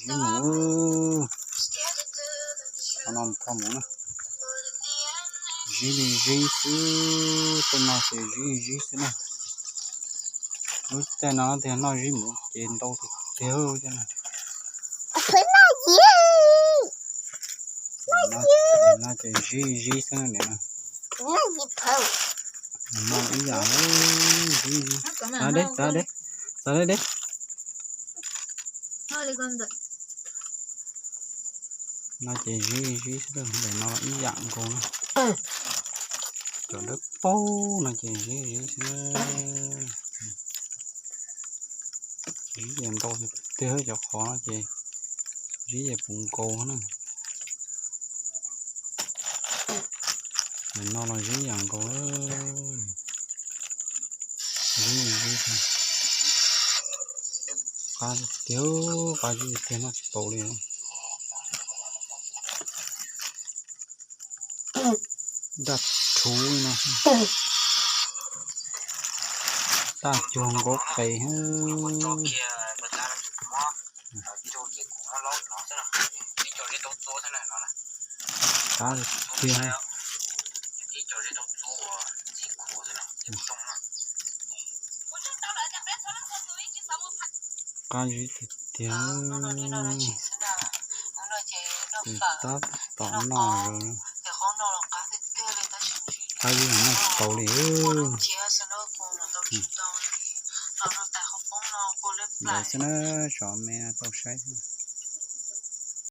Ib mus, qhov no mus thauj mus na. Zib li zib xwb, tej no ces zib li zib xwb na. Lub caij no tiag noj zib mus ces ntau tiag tiag. No ces zib zib xwb na. No ib yam, zib zib. Xav deb, xav deb, xav deb deb. No ces zib zib xwb, ntawm no ib yam nkaus na. Cov dawb paug no ces zib zib xwb. Zib ces ntau tiag, cov qhov no ces zib ces puv nkaus na. Ntawm no los zib yam nkaus. Zib zib, qab tiag, qab zib tiag noj tsis tau li. Daj rhuv li no, daj cuag nkaus qes. Qab tiag, qab zib tiag tiag. Tab tom noj, qab zib noj tsis tau li. Ntawd xwb na, tsom me tau saib.